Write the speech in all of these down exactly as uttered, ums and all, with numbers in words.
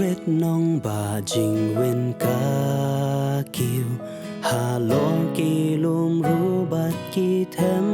Nongbah jingwin ka kiew halor ki lum ruh bad ki them.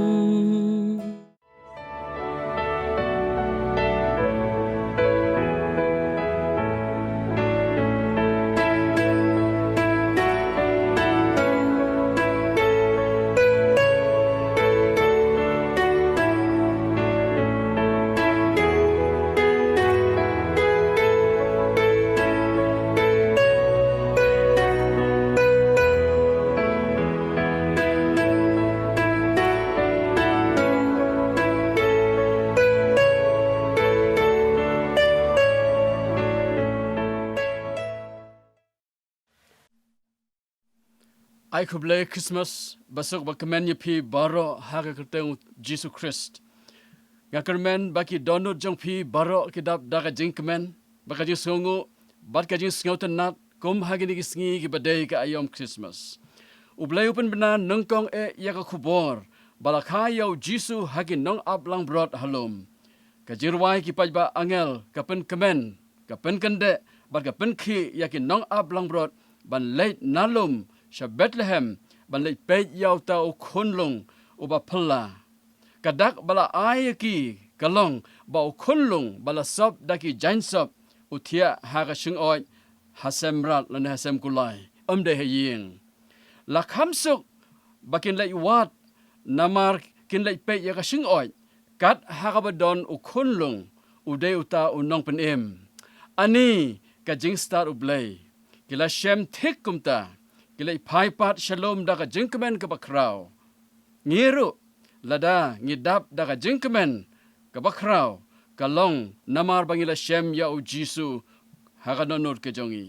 Ai khublei Christmas basuk bakmen ïa phi baroh ha ka kyrteng Jisu Khrist. Nga kyrmen ba ki dohnud jong phi baroh ki dap da ka jingkmen, ba ka jingsngewnguh bad ka jingsngewtynnat kum ha kine ki sngi kiba dei ka aïom Christmas. U Blei u pynbna nyngkong eh ïa ka khubor ba la kha ïa u Jisu ha ki nongap langbrot ha lum. Ka jingrwai ki paidbah angel ka pynkmen, ka pynkyndeh bad ka pynkhih ïa ki nongap langbrot ban leit na lum sha Bethlehem ban leit peit ïa uta u khunlung uba phylla. Ka dak ba la ai ïa ki ka long ba u khunlung ba la sop da ki jaiñsop u thiah ha ka shyngkhuid, ha sem mrad lane ha sem kulai, ym dei ha ïing. La kham suk ba kin leit wad namar kin leit peit ïa ka shyngkhuid, kat ha kaba don u khunlung u dei uta u nongpynim. Ani ka jingstad U Blei. Ki la shem thik kumta, ki leit phai pat sha lum da ka jingkmen kaba khraw. Ngi ruh lada ngi dap da ka jingkmen kaba khraw, ka long namar ba ngi la shem ïa u Jisu ha ka dohnud ka jong ngi.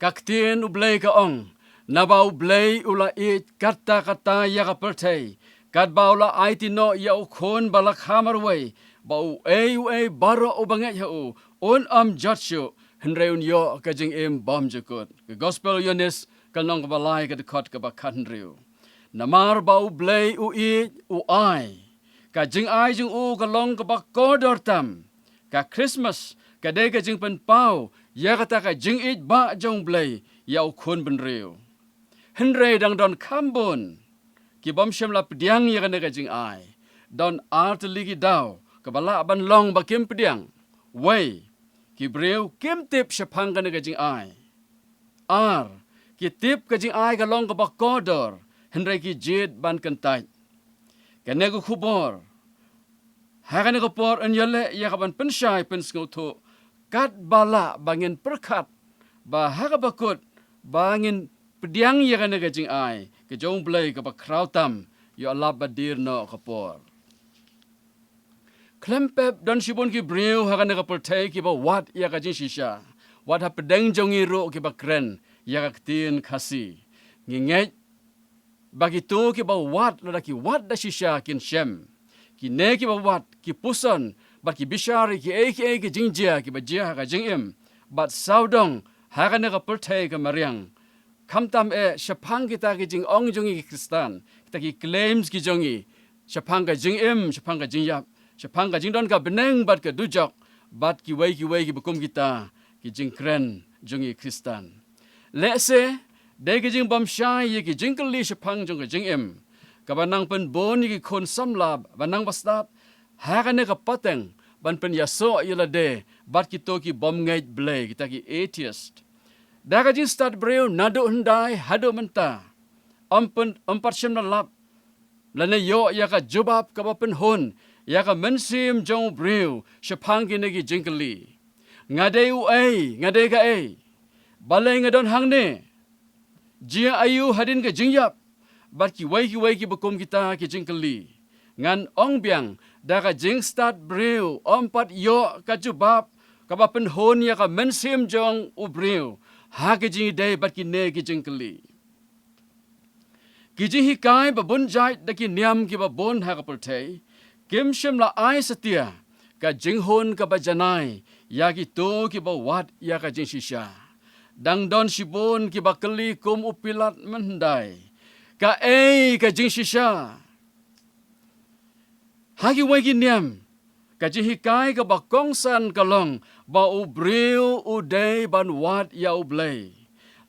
Ka ktien U Blei ka ong, naba U Blei u la ïeit katta katta ïa ka pyrthei, katba u la aiti noh ïa u khun ba la kha marwei, ba uei uei baroh uba ngeit ha u un ym jot shuh, hynrei un ïoh ka jingim bymjukut. Ka Gospel Ïoannis ka lynnong kaba lai ka dkhot kaba khathynriew. Namar ba U Blei u ïeit u ai, ka jingai jong u ka long kaba kordor tam. Ka Christmas ka dei ka jingpynpaw ïa kata ka jingïeit ba jong U Blei ïa u khun bynriew. Hynrei dang don kham bun ki bym shym la pdiang ïa kane ka jingai. Don ar tylli ki daw kaba lah ban long ba kim pdiang. Wei, ki briew kim tip shaphang kane ka jingai. Ar, ki tip ka jingai ka long kaba kordor, hynrei ki jied ban kyntait. Kane ka khubor ha kane ka por yn ïaleh ïa ka ban pynshai pynsngewthuh katba lah ba ngin pyrkhat ba ha kaba kut ba ngin pdiang ïa kane ka jingai ka jong U Blei kaba khraw tam, ïoh lap ba dier noh ka por. Khlem pep don shibun ki briew ha kane ka pyrthei kiba wad ïa ka jingshisha. Wat hapdeng jong ngi ruh kiba kren ïa ka ktien Khasi. Ngi ngeit ba kito kiba wad lada ki wad da shisha kin shem. Kine kiba wad ki puson bad ki bishar ïa kiei kiei ki jingjia kiba jia ha ka jingim bad sawdong ha kane ka pyrthei ka mariang. Khamtam eh shaphang kita ki jingong jong ngi ki Khristan, kita ki claims ki jong ngi shaphang ka jingim, shaphang ka jingïap, shaphang ka jingdon ka bneng bad ka dujok, bad kiwei kiwei kiba kum kita ki jingkren jong ngi Khristan. Lehse dei ka jingbymshai ïa ki jingkylli shaphang jong ka jingim kaba nang pynbun ïa ki khun samla ba nang bastad ha kane ka pateng ban pynïasoh ïa lade bad kito ki bym ngeit Blei, kita ki atheist. Da ka jingstad briew naduh hyndai haduh mynta, ym pyn, ym pat shym la lap lane ïoh ïa ka jubab kaba pynhun ïa ka mynsiem jong u briew shaphang kine ki jingkylli. Nga dei uei, nga dei kaei? Balei nga don hangne? Jia aïu hadien ka jingïap? Bad kiwei kiwei kiba kum kita ki jingkylli. Ngan ong biang, da ka jingstad briew ym pat ïoh ka jubab kaba pynhun ïa ka mynsiem jong u briew ha ka jingïadei bad kine ki jingkylli. Ki jinghikai ba bun jait da ki niam kiba bun ha ka pyrthei kim shym la ai satia ka jinghun kaba janai ïa kito kiba wad ïa ka jingshisha. Dang don shibun kiba kylli kum u Pilat mynhyndai, kaei ka jingshisha? Ha kiwei ki niam Ka jinghikai kaba kongsan ka long ba u briew u dei ban wad ïa u Blei.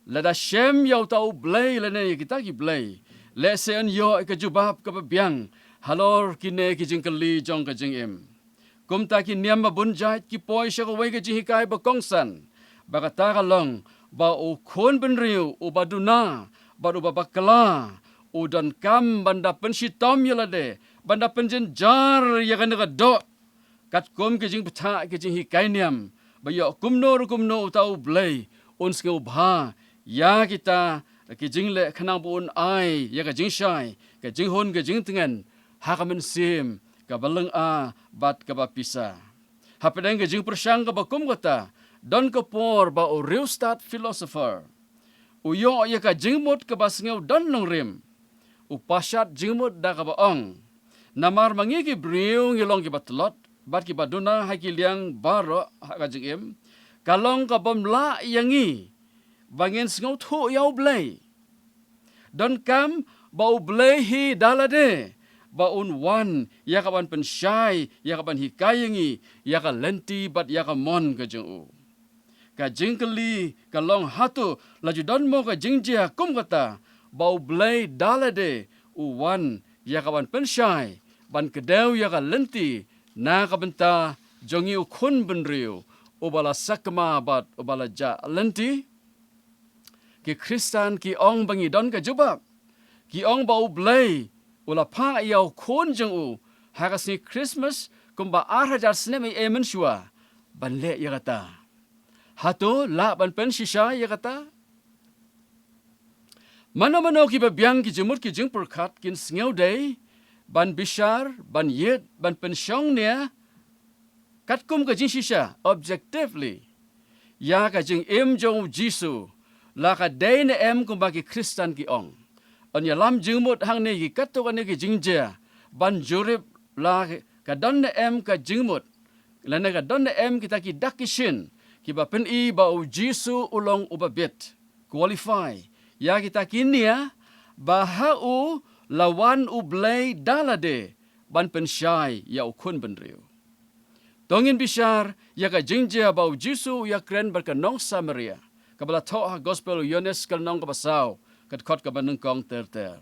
Lada shem ïa uta u blei lane ïa kita ki blei, lehse yn ïoh ïa ka jubab kaba biang halor kine ki jingkylli jong ka jingim. Kumta ki niam ba bun jait ki poi sha kawei ka jinghikai ba kongsan, ba kata ka long ba u khun bynriew uba duna bad uba bakla u donkam ban da pynshitom ïa lade, ban da pynjynjar ïa kane ka doh. Katkum ki jingbthah ki jinghikai niam, ba ïoh kumno ruh kumno uta u blei un sngewbha ïa kita ki jingleh khnang ba un ai ïa ka jingshai, ka jinghun ka jingtngen ha ka mynsiem kaba lynga bad kaba pisa. Hapdeng ka jingpyrshang kaba kum kata, don ka por ba u riewstad philosopher u ïoh ïa ka jingmut kaba sngew don nongrim. U pashat jingmut da kaba ong, namar ma ngi ki briew ngi long kiba tlot bad kiba duna ha ki liang baroh ha ka jingim, ka long ka bym lah ïa ngi ba ngin sngewthuh ïa u Blei. Donkam ba u Blei hi da lade ba un wan ïa ka ban pynshai, ïa ka ban hikai ïa ngi ïa ka lynti bad ïa ka mon ka jong u. Ka jingkylli ka long, hato la ju don mo ka jingjia kum kata ba u Blei da lade u wan ïa ka ban pynshai, ban kdew ïa ka lynti na ka bynta jong ngi u khun bynriew uba la sakma bad uba la jah lynti? Ki Khristan ki ong ba ngi don ka jubab. Ki ong ba u Blei u la phah ïa u khun jong u ha ka sngi Christmas kumba ar hajar snem ei ei mynshuwa ban leh ïa kata. Hato lah ban pynshisha ïa kata? Mano mano kiba biang ki jingmut ki jingpyrkhat kin sngewdei ban bishar, ban ïit, ban pynshong nia katkum ka jingshisha, objectively, ïa ka jingim jong u Jisu, la ka dei ne em kumba ki Khristan ki ong. Yn ïalam jingmut hangne ki katto katne ki jingjia ban jurip la ka don ne em ka jingmut, lane ka don ne em kita ki dak ki shin kiba pyni ba u Jisu u long uba bit, qualify, ïa kita ki nia ba ha u la wan u Blei da lade ban pynshai ïa u khun bynriew. To ngin bishar ïa ka jingjia ba u Jisu u ïakren bad ka nong Samaria, kaba la thoh ha Gospel u Ïoannis ka lynnong kaba saw, ka dkhot kaba nyngkong ter ter.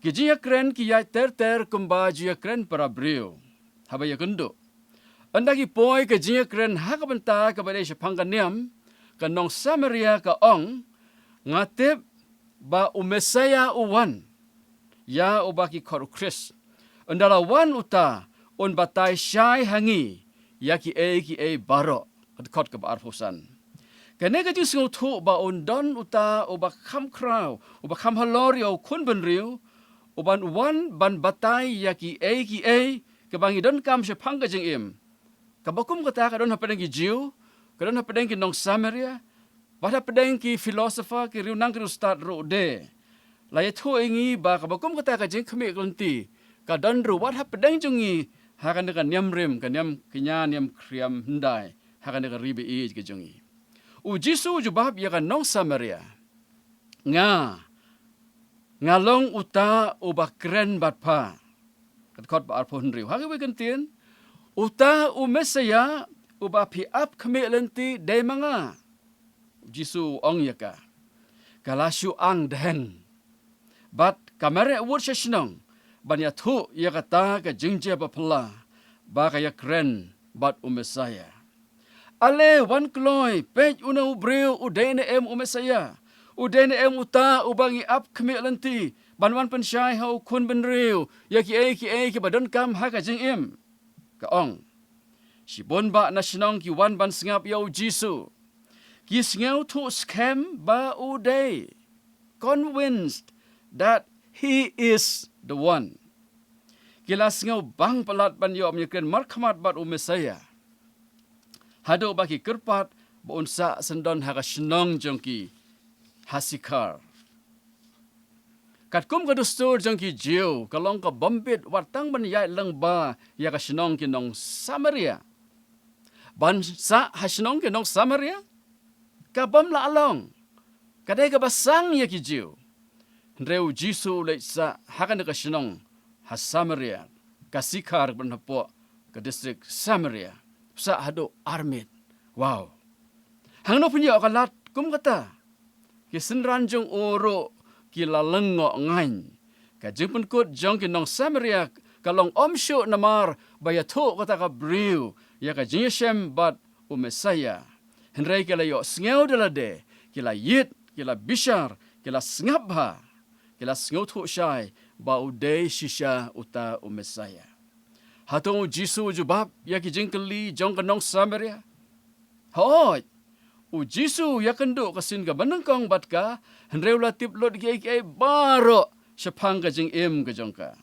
Ki jingïakren ki ïaid ter ter kumba ju ïakren para briew haba ïakynduh. Ynda ki poi ka jingïakren ha ka bynta kaba dei shaphang ka niam, ka nong Samaria ka ong, nga tip ba u Messaïah u wan, ïa uba ki khot u Khrist. Ynda la wan uta, un batai shai ha ngi ïa kiei kiei baroh. Ka dkhot kaba arphew san. Kane ka jingsngewthuh ba un don uta uba kham khraw, uba kham halor ïa u khun bynriew, uban wan ban batai ïa kiei kiei kaba ngi donkam shaphang ka jingim. Kaba kum kata ka don hapdeng ki Jiw, ka don hapdeng ki nong Samaria, bad hapdeng ki philosopher, ki riew nang ki riew stad ruh de. La ïathuh ïa ngi ba kaba kum kata ka jingkhmih ka lynti ka don ruh wat hapdeng jong ngi ha kane ka niam rim, ka niam kñia niam khriam hyndai ha kane ka ri ba ïeit ka jong ngi. U Jisu u jubab ïa ka nong Samaria, nga, nga long uta uba kren bad pha. Ka dkhot ba arphew hynriew. Ha kiwei ki ktien, uta u Messaïah uba phi ap khmih lynti dei ma nga. U Jisu u ong ïa ka, ka la shu ang dhen. Bad ka mareh wut sha shnong ban ïathuh ïa kata ka jingjia ba phylla ba ka ïakren bad u Messaïah. Ale wan kloi, peit une u briew u dei ne em u Messaïah, u dei ne em uta uba ngi ap khmih lynti ban wan pynshai ha u khun bynriew ïa kiei kiei kiba donkam ha ka jingim. Ka ong, shibun bah na shnong ki wan ban sngap ïa u Jisu. Ki sngewthuh skhem ba u dei, convinced that he is the one. Ki la sngewbang palat ban ïoh ban ïakren markhmat bad u Messaïah, haduh ba ki kyrpad ba un sah syndon ha ka shnong jong ki ha Sikhar. Katkum ka dustur jong ki Jiw, ka long ka bym bit wat tang ban ïaid lyngba ïa ka shnong ki nong Samaria. Ban sah ha shnong ki nong Samaria ka bym lah long, ka dei kaba sang ïa ki Jiw. Hynrei u Jisu u leit sah ha kane ka shnong ha Samaria, ka Sikhar, ban hapoh ka district Samaria, psah haduh armit. Wow. Hangno pynïoh ka lad kum kata? Ki synran jong u ruh ki la lyngngoh ngaiñ. Ka jingpynkut jong ki nong Samaria ka long ym shuh namar ba ïathuh kata ka briew ïa ka jingïashem bad u Messaïah. Hynrei ki la ïohsngew da lade, ki la ïit, ki la bishar, ki la sngap bha, ki la sngewthuh shai ba u dei shisha uta u Messaïah. Hato u Jisu u jubab ïa ki jingkylli jong ka nong Samaria? Hooid, u Jisu u ïakynduh ka sien kaba nyngkong bad ka, hynrei u la tip lut kiei kiei baroh shaphang ka jingim ka jong ka.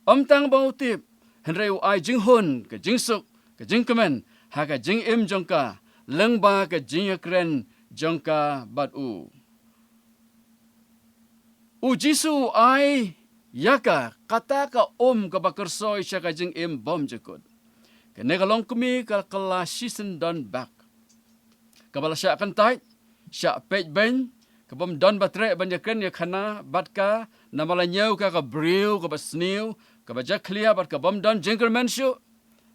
Ym tang ba u tip, hynrei u ai jinghun, ka jingsuk, ka jingkmen ha ka jingim jong ka lyngba ka jingïakren jong ka bad u. U Jisu u ai ïa ka kata ka um kaba kyrsoi sha ka jingim bymjukut. Kane ka longkmie ka kylla shisyndon bak, kaba la shah kyntait, shah peitbeiñ, ka bym don ba treh ban ïakren ïakhana bad ka, namar la ñiew ka ka briew kaba sniew, kaba jakhlia bad ka bym don jingkyrmen shuh.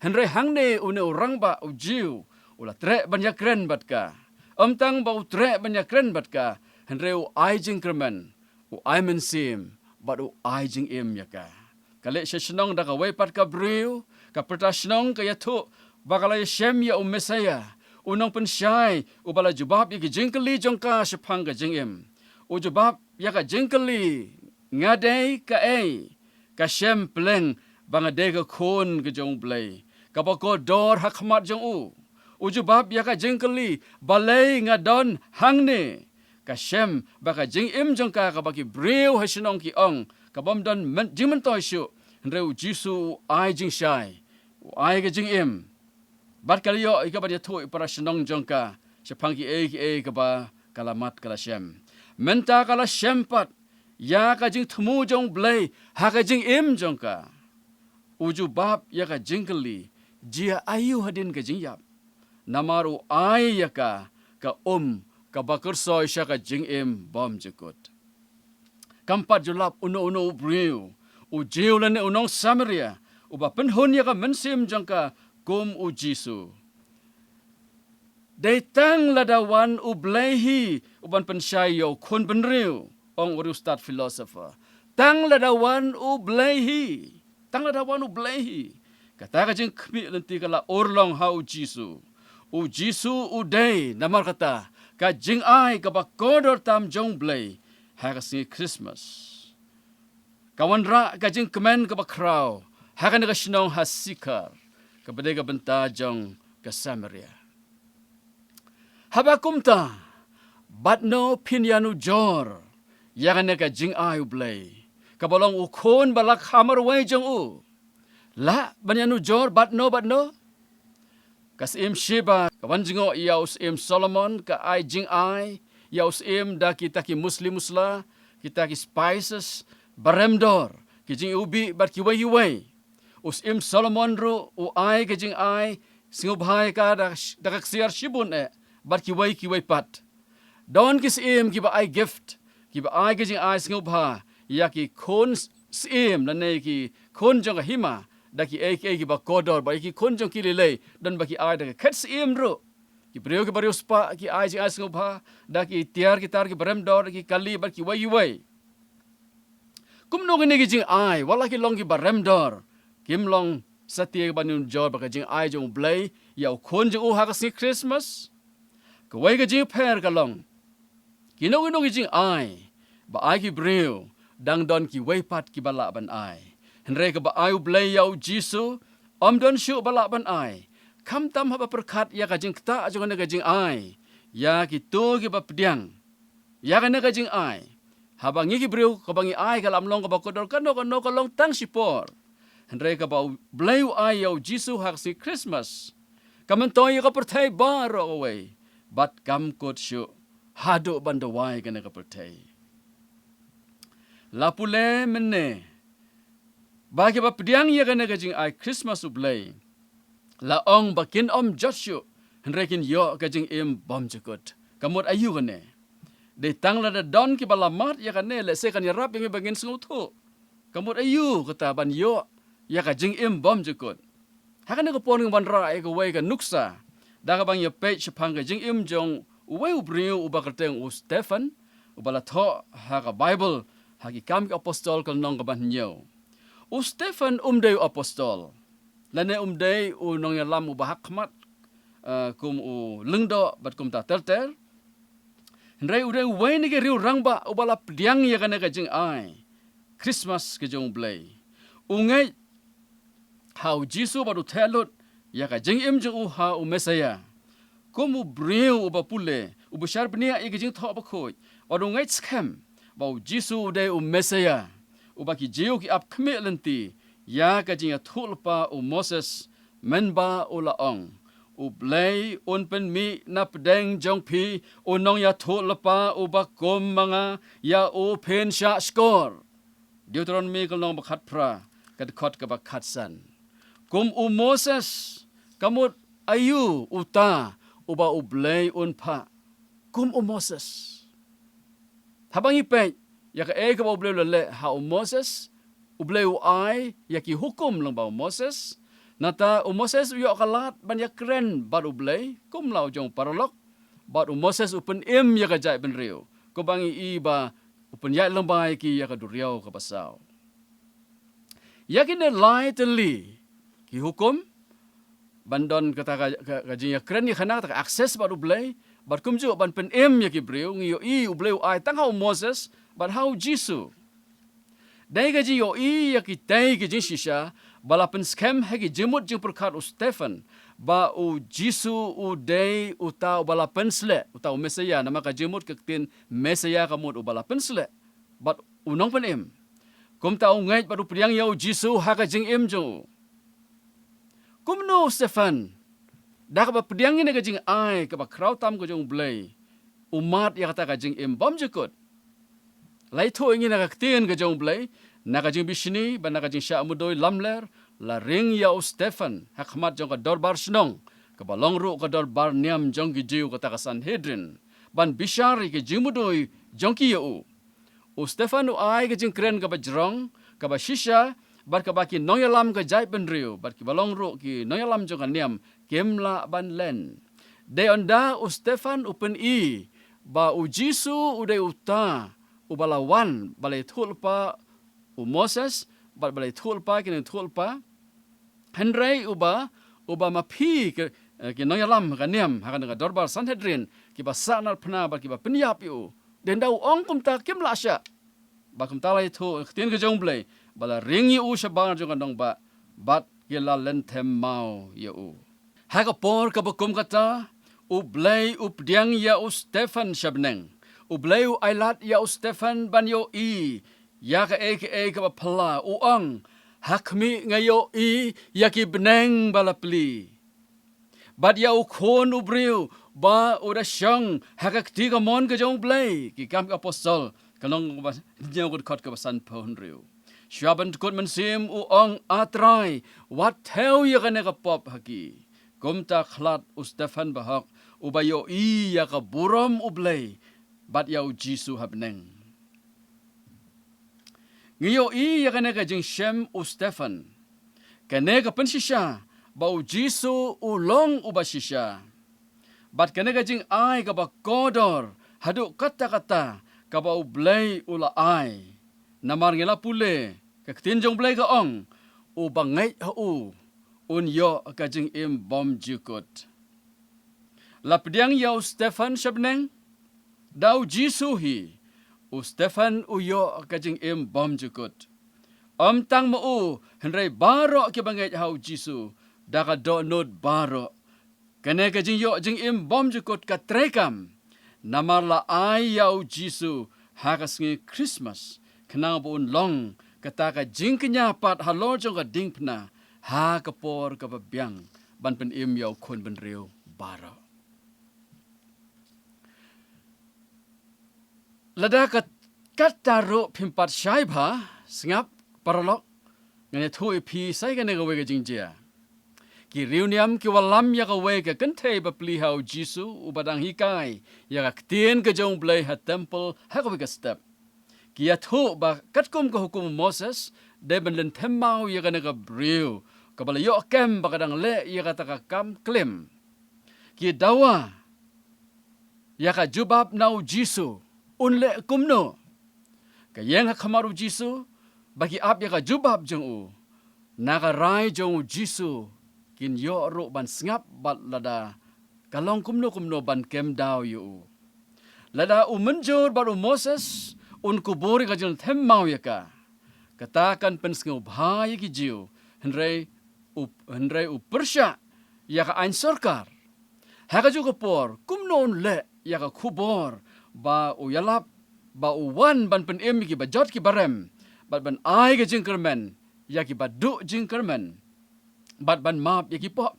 Hynrei hangne une u rangbah u Jiw u la treh ban ïakren bad ka. Ym tang ba u treh ban ïakren bad ka, hynrei u ai jingkyrmen, u ai mynsiem, bad u ai jingim ïa ka. Ka leit sha shnong da kawei pat ka briew, ka pyrta shnong, ka ïathuh ba ka la ïashem ïa u Messaïah, u nongpynshai uba la jubab ïa ki jingkylli jong ka shaphang ka jingim. U jubab ïa ka jingkylli, nga dei kaei? Ka shem pleng ba nga dei ka khun ka jong u Blei, kaba kordor ha khmat jong u. U jubab ïa ka jingkylli, balei nga don hangne? Ka shem ba ka jingim jong ka, kaba ki briew ha shnong ki ong ka bym don men-, jingmyntoi shuh, hynrei u Jisu u ai jingshai, u ai ka jingim. Bad ka la ïoh ïa ka ban ïathuh ïa para shnong jong ka shaphang kiei kiei kaba ka la mad ka la shem. Mynta ka la shem pat ïa ka jingthmu jong u Blei ha ka jingim jong ka. U jubab ïa ka jingkylli, jia aïu hadien ka jingïap? Namar u ai ïa ka ka um kaba kyrsoi sha ka jingim bymjukut. Kam pat ju lap uno uno u briew, u Jiw lane u nong Samaria, uba pynhun ïa ka mynsiem jong ka kum u Jisu. Dei tang lada wan u Blei hi uban pynshai ïa u khun bynriew, ong u riewstad philosopher. Tang lada wan u Blei hi. Tang lada wan u Blei hi. Kata ka jingkhmih lynti ka la urlong ha u Jisu. U Jisu u dei namar kata ka jingai kaba kordor tam jong u Blei ha ka sngi Christmas. Ka wanrah ka jingkmen kaba khraw ha kane ka shnong ha Sychar, kaba dei ka bynta jong ka Samaria. Haba kumta, bad no phin ïanujor ïa kane ka jingai u Blei, kaba long u khun ba la kha marwei jong u? Lah ban ïanujor bad no bad no? Ka Syiem Sheba ka wan jngoh ïa u Syiem Solomon, ka ai jingai ïa u syiem da kita ki musli musla, kita ki spices barem dor, ki jingiwbih bad kiwei kiwei. U Syiem Solomon ruh u ai ka jingai sngewbha ïa ka da, da ka ksiar shibun eh, bad kiwei kiwei pat. Don ki syiem kiba ai gift, kiba ai ka jingai sngewbha ïa ki khun s-, syiem lane ki khun jong ka hima da kiei kiei kiba kordor, bad ïa ki khun jong ki lei lei don ba ki ai da ka khet syiem ruh. Ki briew kiba riewspah ki ai jingai sngewbha da ki tiar ki tar kiba rem dor, da ki kali bad kiwei kiwei. Kumno kine ki jingai, wat la ki long kiba rem dor, kim long satia ban ïanujor bad ka jingai jong u Blei ïa u khun jong u ha ka sngi Christmas? Kawei ka jingpher ka long, kino kino ki jingai ba ai ki briew, dang don kiwei pat kiba lah ban ai. Hynrei kaba ai u Blei ïa u Jisu, ym don shuh ba lah ban ai, khamtam haba pyrkhat ïa ka jingktah jong kane ka jingai ïa kito kiba pdiang ïa kane ka jingai. Haba ngi ki briew, kaba ngi ai ka lam long kaba kordor kano kano, ka long tang shipor. Hynrei kaba u Blei u ai ïa u Jisu ha ka sngi Christmas, ka myntoi ïa ka pyrthei baroh kawei, bad kam kut shuh haduh ban duwai kane ka pyrthei. La pule mynne ba kiba pdiang ïa kane ka jingai Christmas u Blei, la ong ba kin ym jot shuh, hynrei kin ïoh ka jingim bymjukut. Ka mut aïu kane? Dei tang lada don kiba la mad ïa kane, lehse kan ïarap ïa ngi ba ngin sngewthuh. Ka mut aïu kata ban ïoh ïa ka jingim bymjukut? Ha kane ka por ngi wanrah ïa kawei ka nuksa da kaba ngi ïa peit shaphang ka jingim jong uwei u briew uba kyrteng u Stephen, uba la thoh ha ka Baibl, ha Ki Kam ki Apostol ka lynnong kaba hynñiew. U Stephen um dei u apostol, lane um dei u nongïalam uba hakhmat, eh, kum u lyngdoh bad kumta ter ter. Hynrei u dei uwei na ki riew rangbah uba la pdiang ïa kane ka jingai Khristmas ka jong U Blei. U ngeit ha u Jisu bad u theh lut ïa ka jingim jong u ha u Messaïah. Kum u briew uba pule, u bishar bniah ïa ki jingthoh bakhuid, bad u ngeit skhem ba u Jisu u dei u Messaïah, uba ki Jiw ki ap khmih lynti ïa ka jingïathuhlypa u Moses, mynba u la ong, U Blei un pynmih na pdeng jong phi u nongïathuhlypa uba kum ma nga, ïa u phin shah shkor. Deuteronomi ka lynnong ba khatphra, ka dkhot kaba khatsan. Kum u Moses, ka mut aïu uta uba U Blei un phah kum u Moses? Haba ngi peit ïa kaei kaba U Blei u la leh ha u Moses, U Blei u ai ïa ki hukum lyngba u Moses. Nangta u Moses u ïoh ka lad ban ïakren bad U Blei kum la u jong u paralok, bad u Moses u pynim ïa ka jaitbynriew, kumba ngi i ba u pynïaid lyngba ïa ki ïa ka duriaw kaba saw. Ïa kine lai tylli ki hukum, ban don kata ka, ka, ka jingïakren ïakhana, kata ka access bad U Blei, bad kumjuh ban pynim ïa ki briew, ngi ïohi U Blei u ai tang ha u Moses bad ha u Jisu. Dei ka jingïohi ïa kitei ki jingshisha ba la pynskhem ha ki jingmut jingpyrkhat u Stephen ba u Jisu u dei uta uba la pynsleh, uta u Messaïah, namar ka jingmut ka ktien Messaïah ka mut uba la pynsleh bad u nongpynim. Kumta u ngeit bad u pdiang ïa u Jisu ha ka jingim jong u. Kumno u Stephen, da kaba pdiang ïa kane ka jingai kaba khraw tam ka jong U Blei, u mad ïa kata ka jingim bymjukut? La ïathuh ïa ngi na ka ktien ka jong U Blei, na ka jingbishni bad na ka jingshah mudui lamler, la ring ïa u Stephen ha khmat jong ka dorbar shnong, kaba long ruh ka dorbar niam jong ki Jiw, kata ka Sanhedrin, ban bishar ïa ki jingmudui jong ki ïa u. U Stephen u ai ka jingkren kaba jrong, kaba shisha, bad kaba ki nongïalam ka jaitbynriew bad kiba long ruh ki nongïalam jong ka niam kim lah ban len. Dei ynda u Stephen u pyni ba u Jisu u dei uta uba la wan, ba la ïathuhlypa u Moses bad ba la ïathuhlypa ki nongïathuhlypa, hynrei uba, uba ma phi ki, eh, ki nongïalam ka niam ha kane ka dorbar Sanhedrin, kiba sahnarphna bad kiba pynïap ïa u. Dei ynda u ong kumta kim lah shah. Bad kumta la ïathuh ktien ka jong U Blei ba la ring ïa u shabar jong ka nongbah bad ki la lynthem maw ïa u. Ha ka por kaba kum kata, U Blei u pdiang ïa u Stephen sha bneng. U Blei u ailad ïa u Stephen ban ïohi ïa kaei kaei kaba phylla. U ong, ha khmih nga ïohi ïa ki bneng ba la plie, bad ïa u Khun u briew ba u da shong ha ka kti kamon ka jong U Blei. Ki Kam ki Apostol, ka lynnong kaba hynñiew, ka dkhot kaba sanphew hynriew. Shuwa ban dkut mynsiem u ong, A Trai, wat thew ïa kane ka pop ha ki. Kumta khlad u Stephen bahok, uba ïohi ïa ka burom U Blei bad ïa u Jisu ha bneng. Ngi ïohi ïa kane ka jingshem u Stephen, kane ka pynshisha ba u Jisu u long uba shisha, bad kane ka jingai kaba kordor haduh katta katta kaba U Blei u la ai. Namar ngi la pule, ka ktien jong U Blei ka ong, uba ngeit ha u un ïoh ka jingim bymjukut. La pdiang ïa u Stephen sha bneng da u Jisu hi, u Stephen u ïoh ka jingim bymjukut. Ym tang ma u, hynrei baroh kiba ngeit ha u Jisu, da ka dohnud baroh. Kane ka jingïoh jingim bymjukut ka treikam namar la ai ïa u Jisu ha ka sngi Khristmas, khnang ba un long kata ka jingkñia pat halor jong ka diengphna ha ka por kaba biang ban pynim ïa u khun bynriew baroh. Lada ka, katta ruh phim pat shai bha, sngap, paralok, ngan ïathuh ïa phi sa ïa kane kawei ka jingjia. Ki riewniam ki wallam ïa kawei ka kynthei bapli ha u Jisu uba dang hikai ïa ka ktien ka jong U Blei ha temple ha kawei ka step. Ki ïathuh ba katkum ka hukum u Moses, dei ban lynthem maw ïa kane ka briew, kaba la ïoh kem ba ka dang leh ïa kata ka kam klim, ki dawa ïa ka jubab na U Jisu, un leh kumno. Ka ïeng ha khmat U Jisu, ba ki ap ïa ka jubab jong u. Na ka rai jong U Jisu, kin ïoh ruh ban sngap bad lada ka long kumno kumno ban kem daw ïa u. Lada u mynjur bad u Moses un kubur ïa ka jinglynthem maw ïa ka, kata kan pynsngewbha ïa ki Jiw, hynrei u, hynrei u pyrshah ïa ka aiñ sorkar. Ha kajuh ka por, kumno un leh ïa ka khubor ba u ïalap, ba u wan ban pynim ïa ki bajot ki barem, bad ban ai ka jingkyrmen ïa ki baduh jingkyrmen, bad ban map ïa ki pop.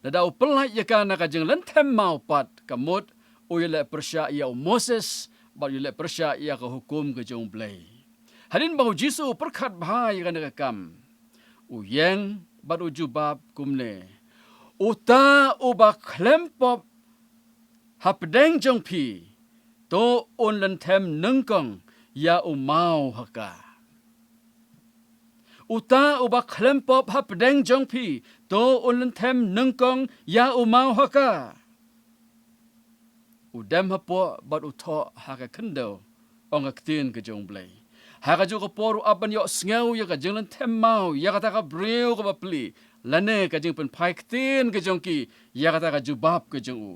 Lada u pyllait ïa ka na ka jinglynthem maw pat, ka mut u ïaleh pyrshah ïa u Moses, bad u ïaleh pyrshah ïa ka hukum ka jong U Blei. Hadien ba U Jisu u pyrkhat bha ïa kane ka kam, u ïeng bad u jubab kumne: Uta uba khlem pop hapdeng jong phi, to un lynthem nyngkong ïa u maw ha ka. Uta uba khlem pop hapdeng jong phi, to un lynthem nyngkong ïa u maw ha ka. U dem hapoh bad u thoh ha ka khyndew, ong ka ktien ka jong U Blei. Ha kajuh ka por u ap ban ïohsngew ïa ka jinglynthem maw ïa kata ka briew kaba pli, lane ka jingpynphai ktien ka jong ki ïa kata ka jubab ka jong u.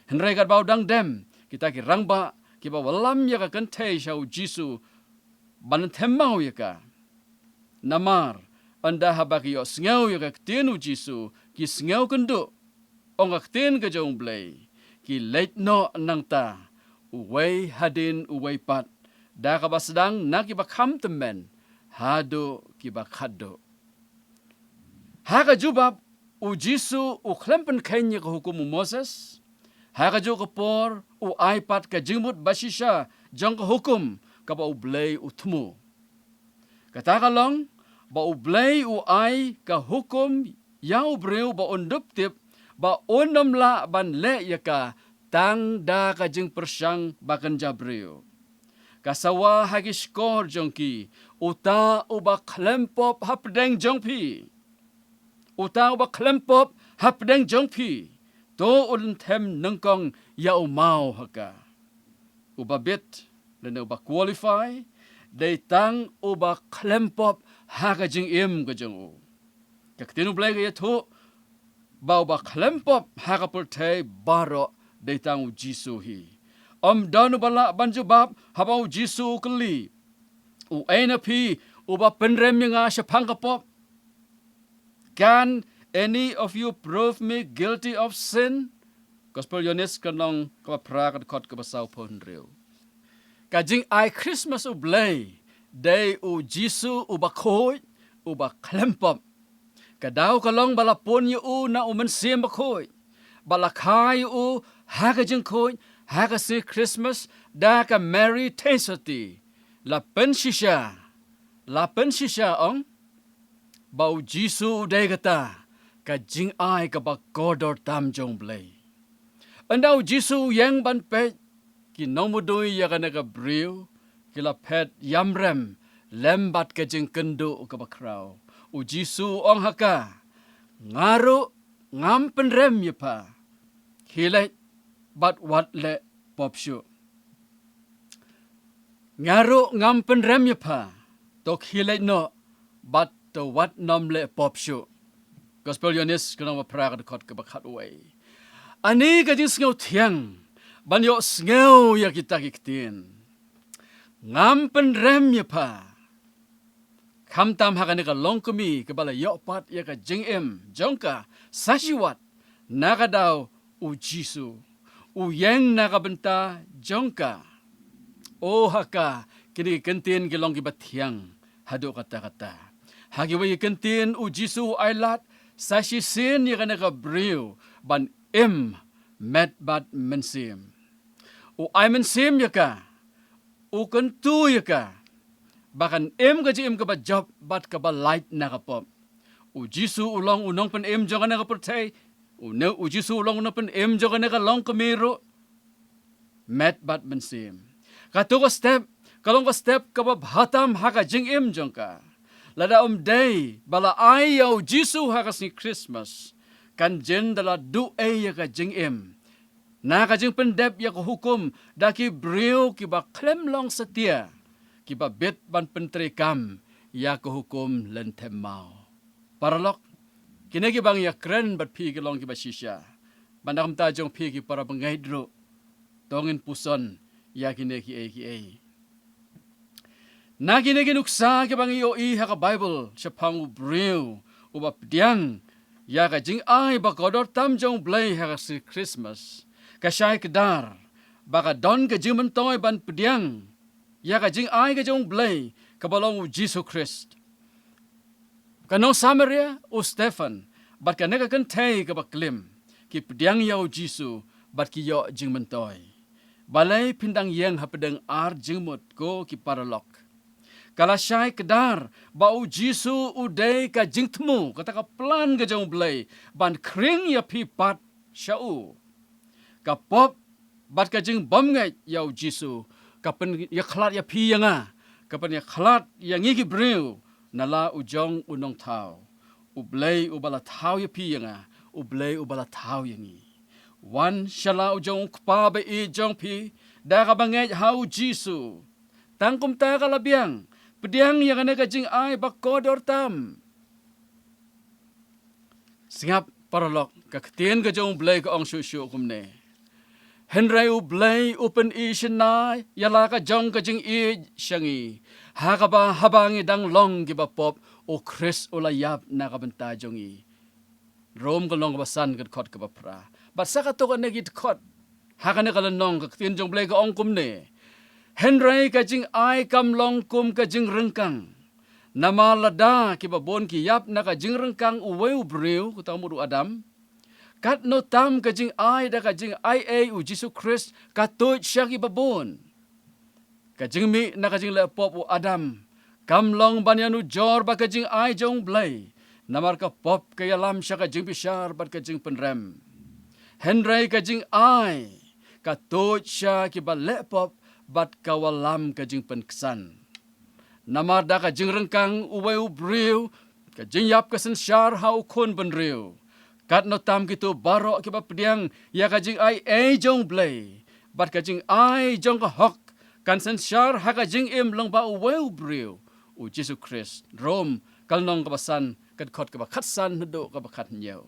Hynrei katba u dang dem, kita ki rangbah kiba wallam ïa ka kynthei sha U Jisu ban lynthem maw ïa ka. Namar ynda haba ki ïohsngew ïa ka ktien U Jisu, ki sngew kynduh, ong ka ktien ka jong U Blei, ki leit noh nangta, uwei hadien uwei pat, da kaba sdang na kiba kham tymmen haduh kiba khatduh. Ha ka jubab, U Jisu u khlem pynkheiñ ïa ka hukum u Moses. Ha kajuh ka por, u ai pat ka jingmut bashisha jong ka hukum kaba U Blei u thmu. Kata ka long ba U Blei u ai ka hukum ïa u briew ba un dup tip ba un ym lah ban leh ïa ka tang da ka jingpyrshang ba kynja briew. Ka sawa ha ki shkor jong ki: Uta uba khlem pop hapdeng jong phi, uta uba khlem pop hapdeng jong phi, to un lynthem nyngkong ïa u maw ha ka. Uba bit lane uba qualify dei tang uba khlem pop ha ka jingim ka jong u. Ka ktien U Blei ka ïathuh ba uba khlem pop ha ka pyrthei baroh dei tang U Jisu hi. Ym don uba lah ban jubab haba U Jisu u kylli: Uei na phi uba pynrem ïa nga shaphang ka pop? Can any of you prove me guilty of sin? Gospel Ïoannis ka lynnong kaba phra ka dkhot kaba sawphew hynriew. Ka jingai Christmas U Blei dei U Jisu uba khuid, uba khlem pop. Ka daw ka long ba la pun ïa u na U Mynsiem Bakhuid, ba la kha ïa u ha ka jingkhuid ha ka sngi Christmas da ka Mary Theisotti. La pynshisha, la pynshisha ong ba U Jisu u dei kata ka jingai kaba kordor tam jong U Blei. Ynda U Jisu u ïeng ban peit, ki nongmudui ïa kane ka briew ki la phet ïamrem lem bad ka jingkynduh kaba khraw. U Jisu u ong ha ka: Nga ruh ngam pynrem ïa pha. Khie leit bad wat leh pop shuh. Nga ruh ngam pynrem ïa pha. To khie leit noh bad to wat nym leh pop shuh. Gospel Ïoannis ka lynnong ba phra ka dkhot kaba khatwei. Ani ka jingsngew thiang ban ïohsngew ïa kita ki ktien: Ngam pynrem ïa pha. Khamtam ha kane ka longkmie kaba la ïoh pat ïa ka jingim jong ka sa shi wat na ka daw U Jisu u ïeng na ka bynta jong ka. O ha ka, kine ki kyntien ki long kiba thiang haduh katta katta. Ha kiwei ki kyntien U Jisu u ailad sa shisien ïa kane ka briew ban im met bad mynsiem. U ai mynsiem ïa ka, u kyntu ïa ka ba kan im ka jingim kaba jop bad kaba lait na ka pop. U Jisu u long u nongpynim jong kane ka pyrthei. U ne, U Jisu u long u nongpynim jong kane ka longkmie ruh. Met bad mynsiem. Kato ka step ka long ka step kaba bha tam ha ka jingim jong ka. Lada ym dei ba la ai ïa u Jisu ha ka sngi Christmas, kan jin da la duh ei ïa ka jingim na ka jingpyndep ïa ka hukum da ki briew kiba khlem long satia, kiba bit ban pyntreikam ïa ka hukum lynthem maw. Paralok, kine kiba ngi ïakren bad phi ki long kiba shisha. Bad na ka bynta jong phi ki para bangeit ruh, to ngin puson ïa kine kiei kiei. Na kine ki nuksa kiba ngi ïohi ha ka Baibl shaphang u briew uba pdiang ïa ka jingai ba kordor tam jong u Blei ha ka sngi Christmas, ka shai kdar ba ka don ka jingmyntoi ban pdiang ïa ka jingai ka jong u Blei kaba long u Jisu Khrist. Ka nong Samaria u Stephan bad kane ka kynthei kaba klim ki pdiang ïa u Jisu bad ki ïoh jingmyntoi. Balei? Phin dang ïeng hapdeng ar jingmut, ko ki paralok. Ka la shai kdar ba u Jisu u dei ka jingthmu, kata ka plan ka jong u Blei ban khring ïa phi pat sha u. Ka pop bad ka jingbymngeit ïa u Jisu ka pynïakhlad ïa phi ïa nga, ka pynïakhlad ïa ngi ki briew na la u jong u nongthaw. U Blei uba la thaw ïa phi ïa nga, u Blei uba la thaw ïa ngi. Wan sha la u jong u Kpa ba ïeit jong phi da kaba ngeit ha u Jisu. Tang kumta ka la biang, pdiang ïa kane ka jingai ba kordor tam. Sngap paralok, ka ktien ka jong u Blei ka ong shuh shuh kumne: Hynrei u Blei u pyni shynna ïa la ka jong ka jingïeit sha ngi, ha kaba haba ngi dang long kiba pop, u Khrist u la ïap na ka bynta jong ngi. Rom ka lynnong kaba san ka dkhot kaba phra. Bad sa katto katne ki dkhot ha kane ka lynnong, ka ktien jong u Blei ka ong kumne: Hynrei ka jingai kam long kum ka jingryngkang. Namar lada kiba bun ki ïap na ka jingryngkang uwei u briew, kata ka mut u Adam, katno tam ka jingai da ka jingaiei u Jisu Khrist ka tuid sha kiba bun. Ka jingmih na ka jingleh pop u Adam kam long ban ïanujor bad ka jingai jong u Blei, namar ka pop ka ïalam sha ka jingbishar bad ka jingpynrem. Hynrei ka jingai ka tuid sha kiba leh pop bad ka wallam ka jingpynksan. Namar da ka jingryngkang uwei u briew, ka jingïap ka synshar ha u khun bynriew. Katno tam kito baroh kiba pdiang ïa ka jingaiei jong u Blei bad ka jingai jong ka hok kan synshar ha ka jingim lyngba uwei u briew, u Jisu Khrist. Rom ka lynnong kaba san, ka dkhot kaba khatsan haduh kaba khathynñiew.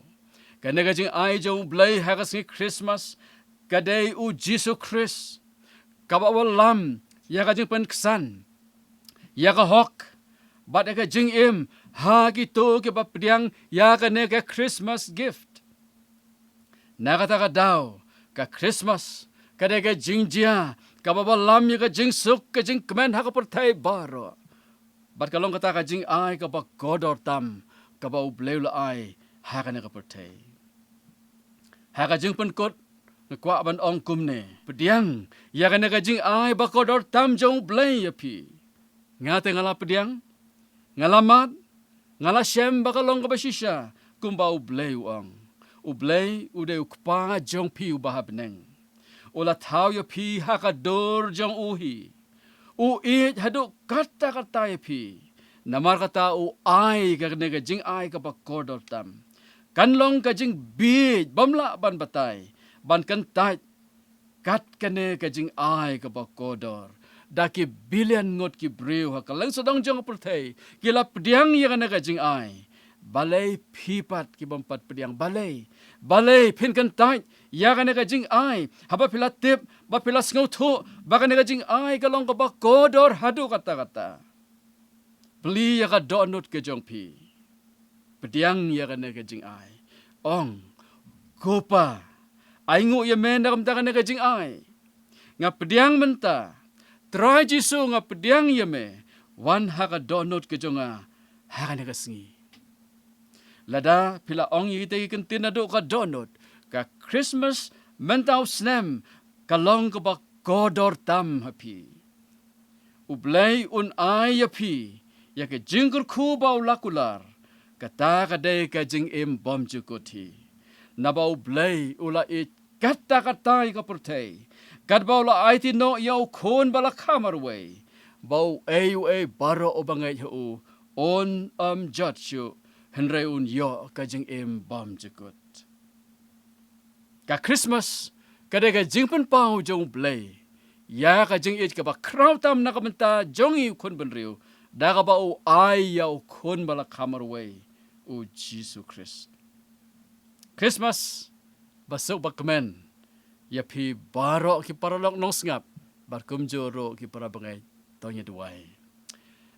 Kane ka jingai jong u Blei ha ka sngi Christmas ka dei u Jisu Khrist, kaba wallam ïa ka jingpynksan, ïa ka hok bad ïa ka jingim ha kito kiba pdiang ïa kane ka Christmas gift. Na kata ka daw, ka Christmas ka dei ka jingjia kaba wallam ïa ka jingsuk ka jingkmen ha ka pyrthei baroh. Bad ka long kata ka jingai kaba kordor tam kaba u Blei u la ai ha kane ka pyrthei. Ha ka jingpynkut, nga kwah ban ong kumne: Pdiang ïa kane ka jingai ba kordor tam jong u Blei ïa phi. Nga te nga la pdiang, nga la mad, nga la shem ba ka long kaba shisha, kumba u Blei u ong. U Blei u dei u Kpa jong phi uba ha bneng. U la thaw ïa phi ha ka dur jong u hi. U ïeit haduh katta katta ïa phi. Namar kata u ai kane ka jingai kaba kordor tam. Kan long ka jingbieit bym lah ban batai, ban kyntait kat kane ka jingai kaba kordor. Da ki billion ngut ki briew ha kylleng sawdong jong ka pyrthei ki la pdiang ïa kane ka jingai. Balei phi pat ki bym pat pdiang? Balei? Balei phin kyntait ïa kane ka jingai haba phi la tip, ba phi la sngewthuh ba kane ka jingai ka long kaba kordor haduh katta katta? Plie ïa ka dohnud ka jong phi. Pdiang ïa kane ka jingai. Ong: Ko Pa, ainguh ïa me na ka bynta kane ka jingai. Nga pdiang mynta. Trai Jisu, nga pdiang ïa me. Wan ha ka dohnud ka jong nga ha kane ka sngi. Lada phi la ong ïa kita ki kyntien naduh ka dohnud, ka Christmas mynta u snem ka long kaba kordor tam ha phi. U Blei un ai ïa phi ïa ka jingkyrkhu ba u la kular. Kata ka dei ka jingim bymjukut hi. Naba u Blei u la ïeit katta katta ïa ka pyrthei, katba u la aiti noh ïa u Khun ba la kha marwei, ba uei uei baroh uba ngeit ha u Un ym jot shuh, hynrei un ïoh ka jingim bymjukut. Ka Christmas ka dei ka jingpynpaw jong U Blei ïa ka jingïeit kaba khraw tam na ka bynta jong ngi u khun bynriew, da kaba u ai ïa u khun ba la kham marwei, U Jisu Khrist. Christmas ba suk ba kmen ïa phi baroh ki paralok nongsngap, bad kumjuh ruh ki para bangeit. To ngin duwai.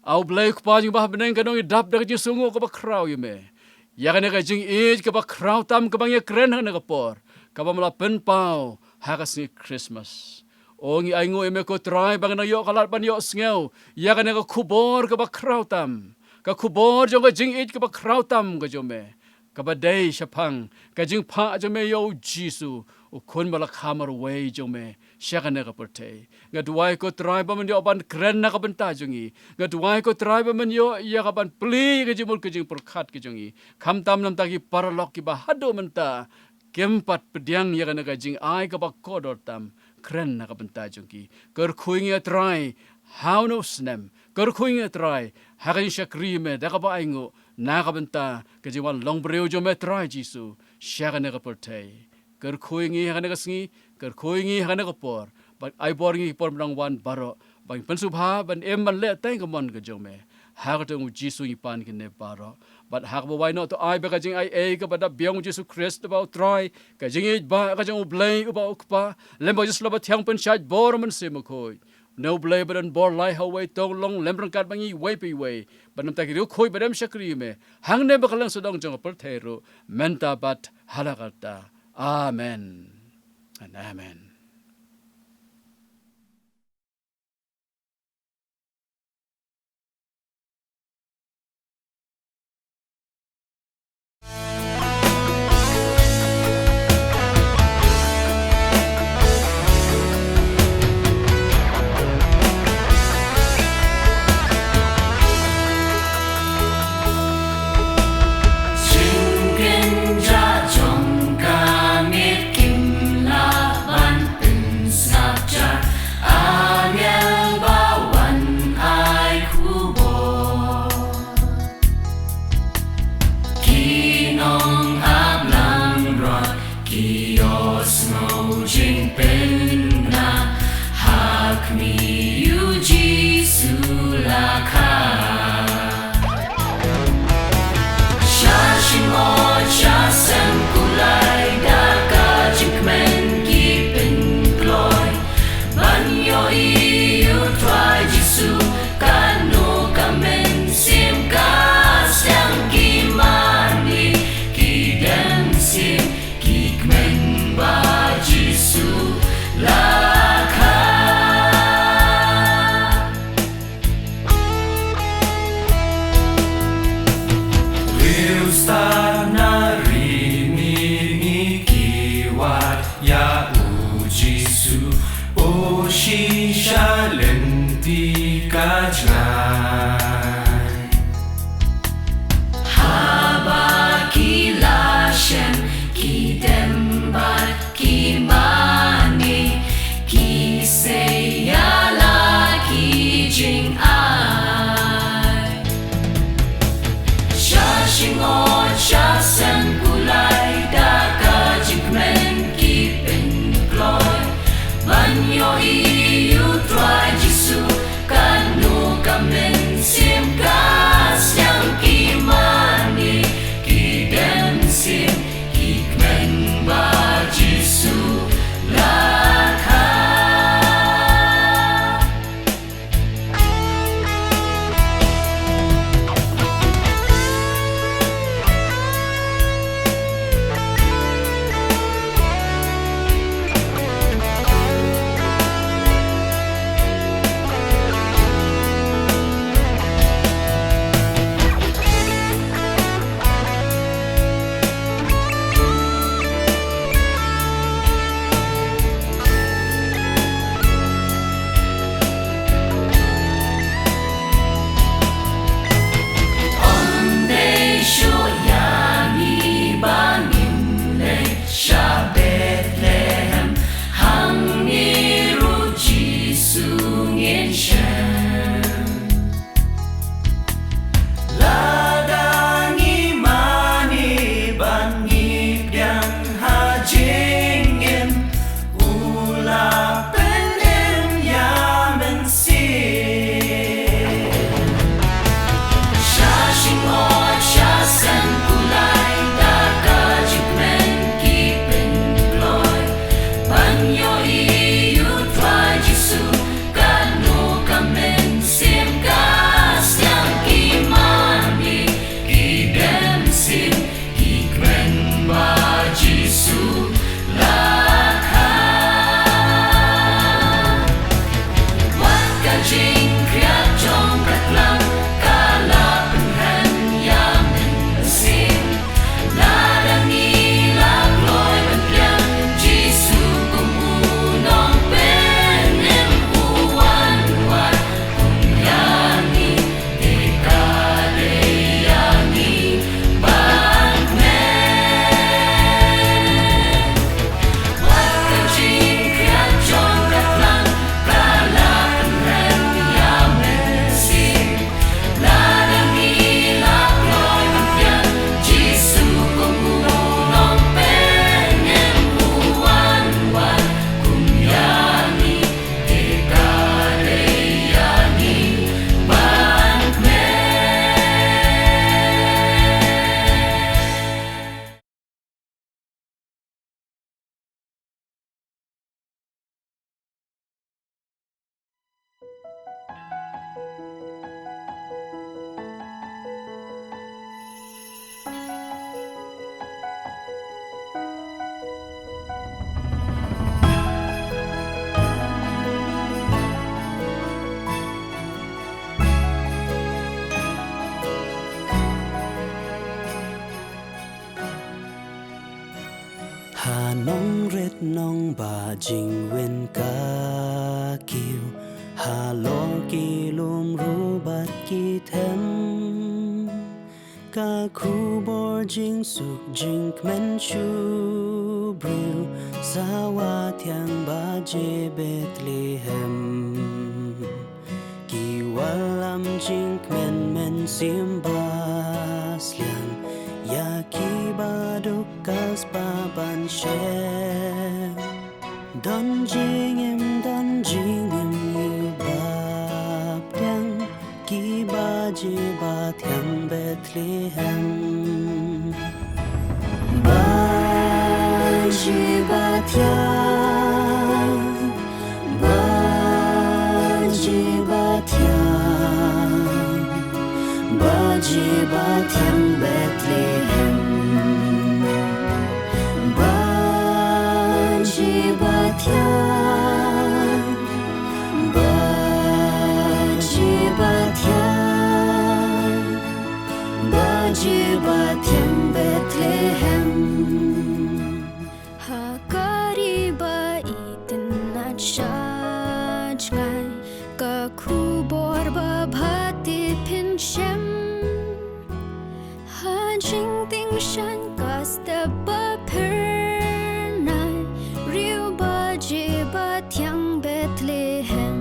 A U Blei Kpa jong ngi ba ha bneng, ka nongïadap da ka jingsngewnguh kaba khraw ïa me ïa kane ka jingïeit kaba khraw tam kaba ngi ïakren ha kane ka por, kaba me la pynpaw ha ka sngi Christmas. O, ngi ainguh ïa me ko Trai ba ngi nang ïoh ka lad ban ïohsngew ïa kane ka khubor kaba khraw tam, ka khubor jong ka jingïeit kaba khraw tam ka jong me, kaba dei shaphang ka jingphah jong me ïa U Jisu, u khun ba la kham marwei jong me sha kane ka pyrthei. Nga duwai ko Trai ba men ïoh ban kren na ka bynta jong ngi. Nga duwai ko Trai ba men ïoh ïa ka ban plie ïa ka jingmut ka jingpyrkhat ka jong ngi. Khamtam namar ki paralok kiba haduh mynta kim pat pdiang ïa kane ka jingai kaba kordor tam, kren na ka bynta jong ki. Kyrkhu ïa ngi Trai ha une u snem. Kyrkhu ïa ngi Trai ha ka jingshakri me da kaba ainguh na ka bynta ka jingwan long briew jong me Trai Jisu sha kane ka pyrthei. Kyrkhu ïa ngi ha kane ka sngi, kyrkhu ïa ngi ha kane ka por, bad ai bor ïa ngi por ba dang wan baroh, ba ngin pynsngewbha ban im ban leh tang ka mon ka jong me. Ha ka kyrteng U Jisu ngi pan kine baroh. Bad ha kaba wai noh to ai ba ka jingaiei kaba da biang U Jisu Khrist uba U Trai, ka jingïeit ba ka jong U Blei uba U Kpa, lem bad U Jisu Khrist ba thiang pynshait bor Mynsiem Bakhuid. Une U Blei ba don bor lai ha uwei tong long lem ryngkat bad ngi iwei pa iwei, bad namar ki riewkhuid ba dem shakri ïa me hangne bad kylleng sawdong jong ka pyrthei ruh, mynta bad hala karta. Amen. And amen. Jingkynjah jong ka miet kim lah ban pynsngap jar, angel ba wan ai khubor. Ki nongap langbrot ki ïohsngew jingpynbna, ha khmih U Jisu la kha. Sha jingmut sha sem kulai da ka jingkmen ki pynkloi ban ïohi ïa U Trai Jisu, katno ka mynsiem ka sdang, ki mane ki dem shim, ki kmen ba Jisu la kha. Riewstad na ri mihngi ki wad ïa U Jisu, u shisha lynti ka jngai. Haba ki la shem ki dem bad ki mane, ki sei ïa la ki jingai. Sha jingmut sha sem kulai da ka jingkmen ki pynkloi ban ïohi ïa U Trai Jisu, katno ka mynsiem ka sdang, ki mane ki dem shim, ki kmen ba Jisu la kha. Ba jingwin ka kiew halor ki lum ruh bad ki them. Ka khubor jingsuk jingkmen shu briew sawa thiang baje Bethlehem. Ki wallam jingkmen mynsiem ba sliang ïa ki ba duk ka spah ban shem. Don jingim, don jingim ïa ba pdiang, ki baje ba thiang Bethlehem. Baje ba thiang, baje ba thiang, baje ba thiang Bethlehem. Baje ba thiang, baje ba thiang, baje ba thiang Bethlehem. Ha ka ri ba itynnad sha jngai, ka khubor babha te phin shem. Ha jingtieng shaiñ ka step ba phyrnai, riew baje ba thiang Bethlehem.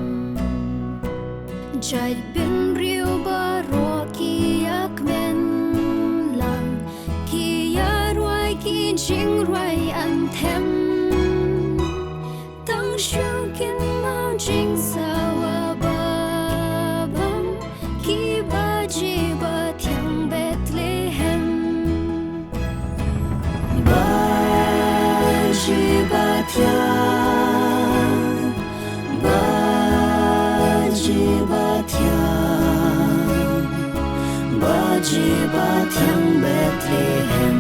Jait bynriew baroh ki ïa kmen lang, ki ïa rwai ki jingrwai anthem. Tang shu kynmaw jingsawa ba bang, ki baje ba thiang Bethlehem. Baje ba thiang, baje ba thiang, baje ba thiang Bethlehem.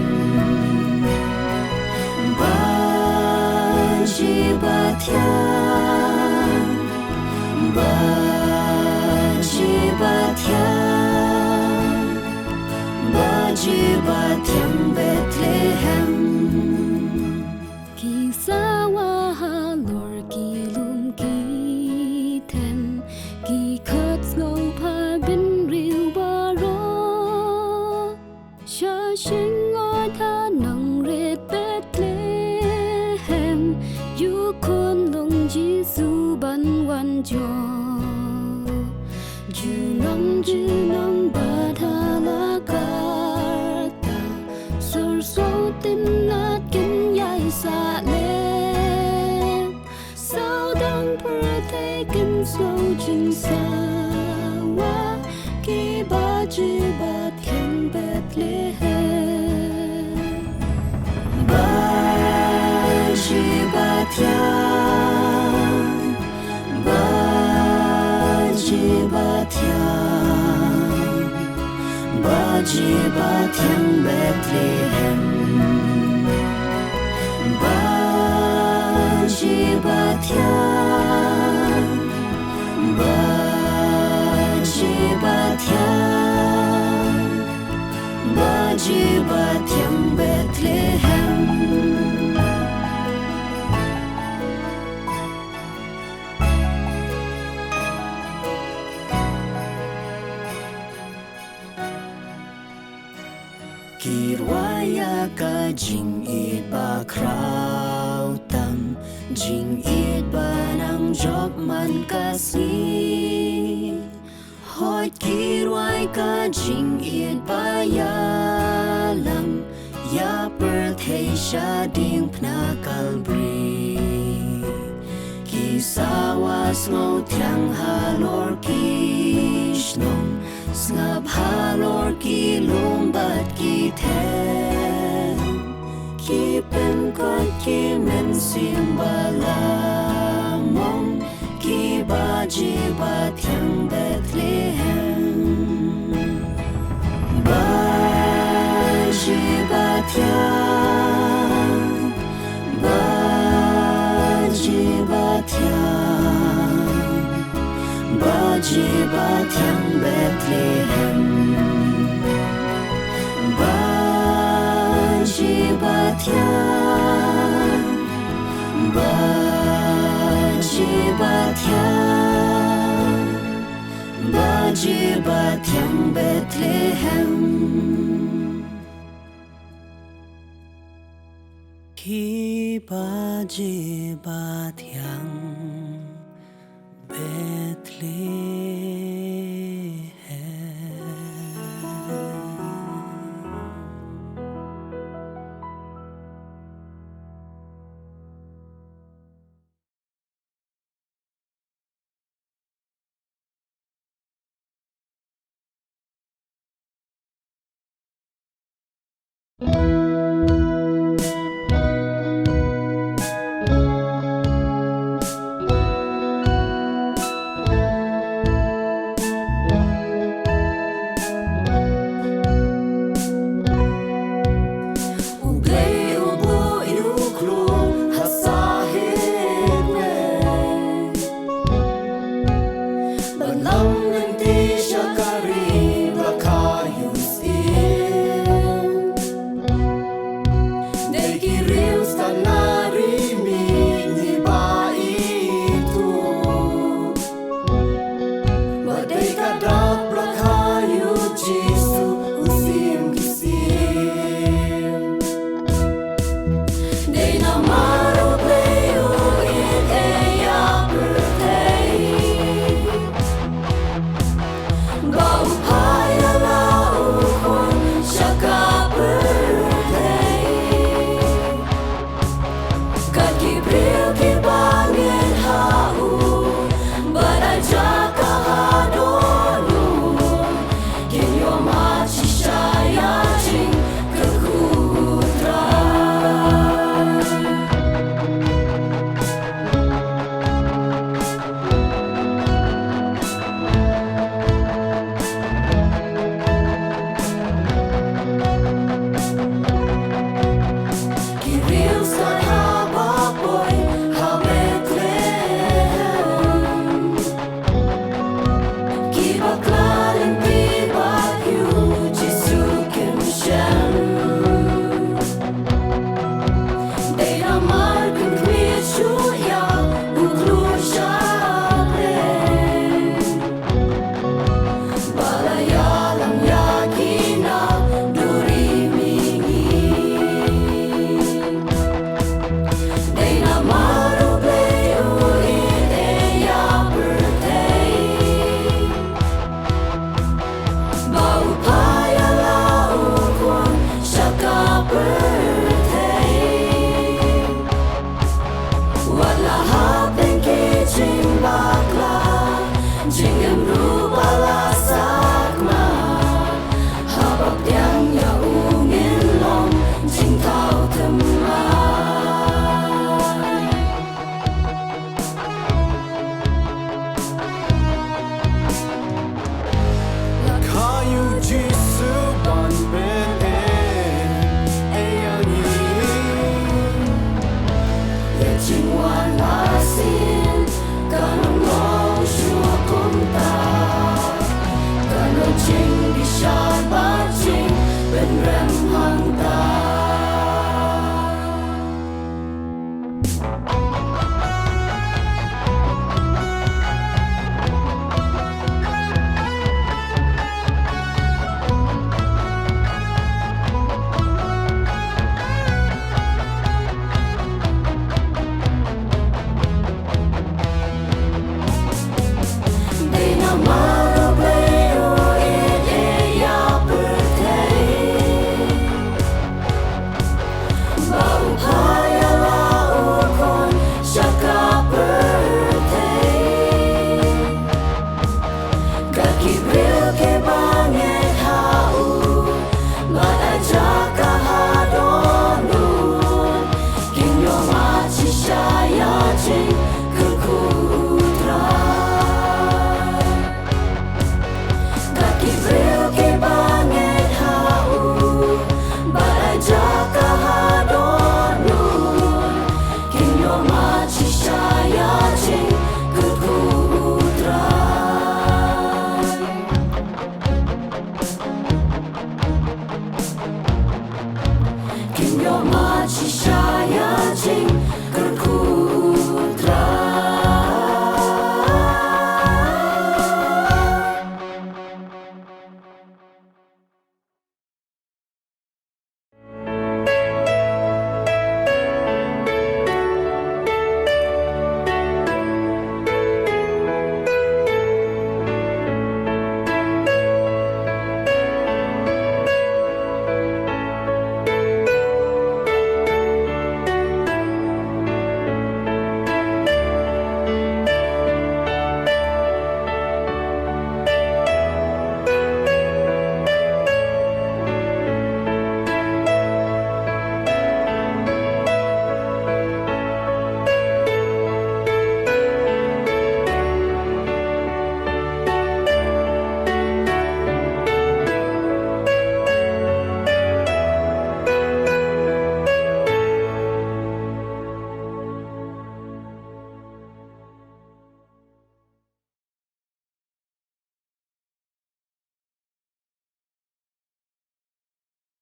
Baje ba thiang, baje ba thiang, baje ba thiang Bethlehem. Ki sawa halor ki lum ki them, ki khot sngewbha bynriew baroh. Sha shnong ha nongrit Bethlehem, ïa u khunlung Jisu ban wan jop. Junom junom bad ha la karta, sur sngewtynnad kin ïai sahleh. Sawdong pyrthei kin sngew jingsawa, ki baje ba thiang Bethlehem. Baje ba thiang, baje ba thiang, baje ba thiang Bethlehem. Baje ba thiang, baje ba thiang, baje ba thiang Bethlehem. Ki rwai ïa ka jingïeit ba khraw tam, jingïeit ba nang jop man ka sngi. Hooid ki rwai ka jingïeit ba ïalam ïa pyrthei sha diengphna Kalbari. Ki sawa sngewthiang halor ki shnong, sngap halor ki lum bad ki them. Ki pynkut ki mynsiem ba la mong, ki baje ba thiang Bethlehem. Baje ba thiang, baje ba thiang, baje ba thiang Bethlehem. Baje ba thiang, Baje bathiang, baje bathiang Bethlehem. Ki baje bathiang